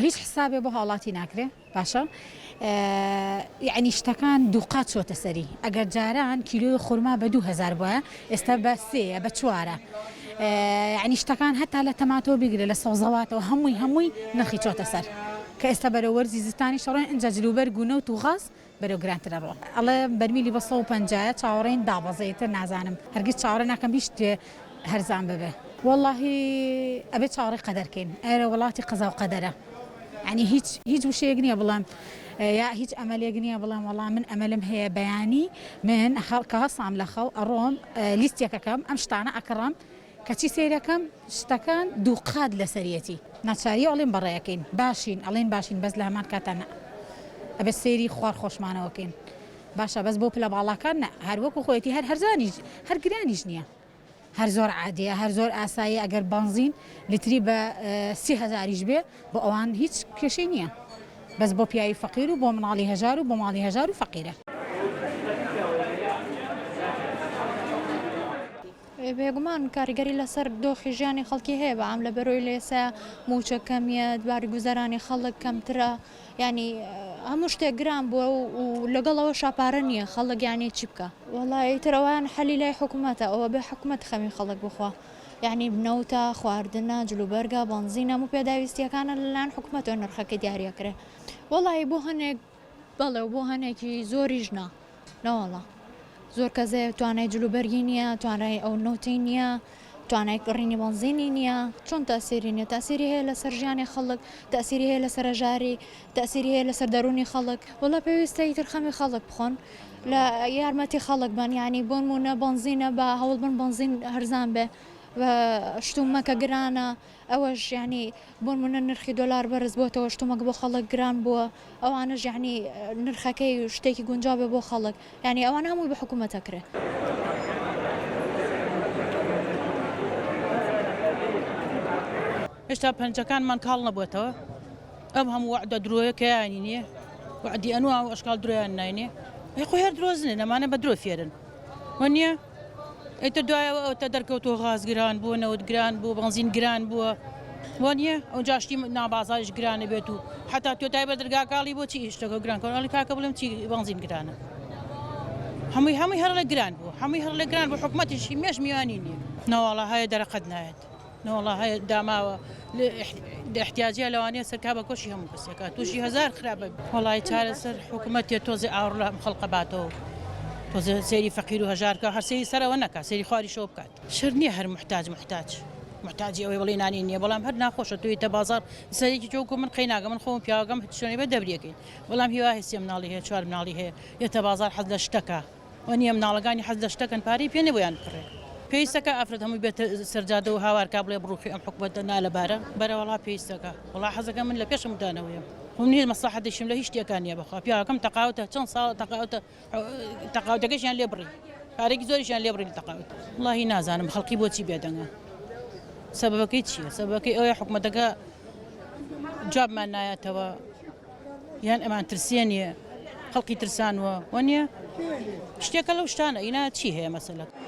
هیچ حسابێ بۆ هاوڵاتی ناکرێ باشە یەعنی شتەکان دووقات چۆتە سەری ئەگەر جاران کیلۆی خورما بە 2000 بووە ئێستا بە سێیە بە چوارە یەعنی شتەکان هەتا لە تەماتەوە بیگرە لە سەوزەواتەوە هەمووی هەمووی نرخی چۆتە سەر کە ئێستا بەرەو وەرزی زستانی شەڕێن ئینجا جلوبەرگ و نەوت و غاز بەرەو گرانتر ئەڕۆ. ئەڵێ بەرمیلی بە 150 یە چاوەڕێین دابەزێ ئیتر نازانم هەرگیز چاوەڕێ ناکەم هیچ شتێ هەرزان ببێ. وەڵاهی ئەبێ چاوەڕێی قەدەر کەین ئێرە وڵاتی قەزاو قەدەرە یانی هیچ هیچ وشەیەک نییە بڵێم یا هیچ ئەمەلێک نییە بڵێم وەڵا من ئەمەلم هەیە بەیانی من کە هەڵسام لە خەو ئەڕۆم لیستێکەکەم ئەم شتانە ئەکڕم کەچی سەیرەکەم شتەکان دووقات لەسەریەتی ناچاریە ئەڵێن بەڕێکەین باشین ئەڵێن باشین بەس لە هەمان کاتا نا ئەبێت سەیری خوار خۆشمانەوە کەین باشە بەس بۆ پلە باڵاکان نا هەر وەکو خۆیەتی هەر هەرزانیش هەر گرانیش نییە هەر زۆر عادیە هەر زۆر ئاساییە ئەگەر بەنزین لیتری بە سی هەزاریش بێ بۆ ئەوان هیچ کێشەی نییە بەس بۆ پیاوی فەقیر و بۆ مناڵی هەژار و بۆ ماڵی هەژار و فەقیرە. بێگومان کاریگەری لەسەر دۆخی ژیانی خەڵکی هەیە بەعام لەبەرئەوەی لە ئێستا مووچە کەمیە باری گوزەرانی خەڵک کەمترە یانی هەموو شتێک گران بووە و لەگەڵ ئەوەشا پارە نییە خەڵک یانی چی بکا. وەڵا ئیتر ئەوەیان حەلی لای حکومەتە ئەوە بێ حکومەت خەمی خەڵک بخوا یانی نەوتە خواردنە جلوبەرگە بەنزینە هەموو پێداویستیەکانە لەلایەن حکومەتەوە نرخەکەی دیاریەکرێ وەڵایی بۆ هەنێک بەڵێ و بۆ هەنێکی زۆریش نا نەوەڵا زۆر کەس هەیە توانای جلوبەرگی نییە توانای ئەو نەوتەی نییە توانای کڕینی بەنزینی نییە چۆن تاسیری نییە تاسیری هەیە لەسەر ژیانی خەڵک تاسیری هەیە لەسەر هەژاری تاسیری هەیە لەسەر دەروونی خەڵک وەڵا پێویستە ئیتر خەمی خەڵک بخۆن لە یارمەتی خەڵک بن یعنی بۆنمونە بەنزینە بە هەوڵ بن بەنزین هەرزان بێ و شتومەکە گرانە ئەوەش یانی بۆنمونە نرخی دۆلار بەرز بۆتەوە شتومەک بۆ خەڵک گران بووە ئەوانەش یانی نرخەکەی شتێکی گونجاو بێ بۆ خەڵک یانی ئەوانە هەمووی بە حکوومەت ئەکرێ. هێشتا پەنجەکانمان کاڵ نەبووەتەوە ئەم هەموو وەعدە درۆیە کەیانی نییە وەعدی ئەنوا و ئەشکال درۆیان ناینێ ئەی خۆ هەر درۆزنن ئەمانە بە درۆ فێرن وەنیە ئیتر دوایەوە ئەوتە دەرکەوتووە غاز گران بووە نەوت گران بوو بەنزین گران بووە وانە ئەو جاشتی نابازاریش گرانە بێت و حتا تۆ تای بە دەرگاکاڵی بۆچی شتەکە گران کۆناڵی کاکە بڵێم چی بەنزین گرانە هەمووی هەمووی هەر لە گران بوو هەمووی هەر لە گران بوو حکومەتیشی مێش میوانی نییە نەواڵا هەیە دەرەقەت نایەت نەوەڵا هەیە داماوە لە احتیاجیە لەوانەیە سەرکا بە کۆشی هەموو کەسێکە تووشی هەزار خراپە وەڵی چارەسەر حکوومەتێ تۆزێ ئاوڕ لە ئەم خەڵقە باتەوە تۆزێ سەیری فەقیر و هەژارکە هەر سەیری سەرەوە نەکا سەیری خواریشەوە بکات شەر نییە هەر محتاج محتاج محتاجی ئەوەی بڵێ نانی نییە بەڵام هەر ناخۆشە تۆیتە بازار سەرێکی چۆکو من قەیناگە من خۆم پیاوەکەم هیچ شوێنێ بە دەبریەکەین بەڵام هیوا هەیە سێ مناڵی هەیە چوار مناڵی هەیە یەتە بازار حەز لە شتەکە وەنیە مناڵەکانی حەز لە شتەکەن پارەی پێ نیە بۆیان بکڕێ پێویستەکا ئافرەت هەمووی بێتە سەر جادە و هاوار کا بڵێ بڕوخی ئەم حکومەتە نالەبارە بەرە وەڵا پێویستەکا وەڵا حەزەکەم من لە پێش هەمووتانەوەیەم خۆم نیە مەسڵەحەتیشم لە هیچ شتێکا نیە بەخوا پیاوەکەم تەقاوتە چەند ساڵە تەقاوتە تەقاوتەکەشیان لێ بڕی پارێکی زۆریشیان لێ بڕی لە تەقاوت وەڵاهی نازانم خەڵکی بۆچی بێدەنگە سەبەبەکەی چییە سەبەبەکەی ئەوەیە حکومەتەکە جوابمان نایەتەوە یان ئەمان ترسێنێ خەڵکی ترسانوە وەنیە شتێکە لەو شتانە ئینا چی هەیە مەسەلەکە.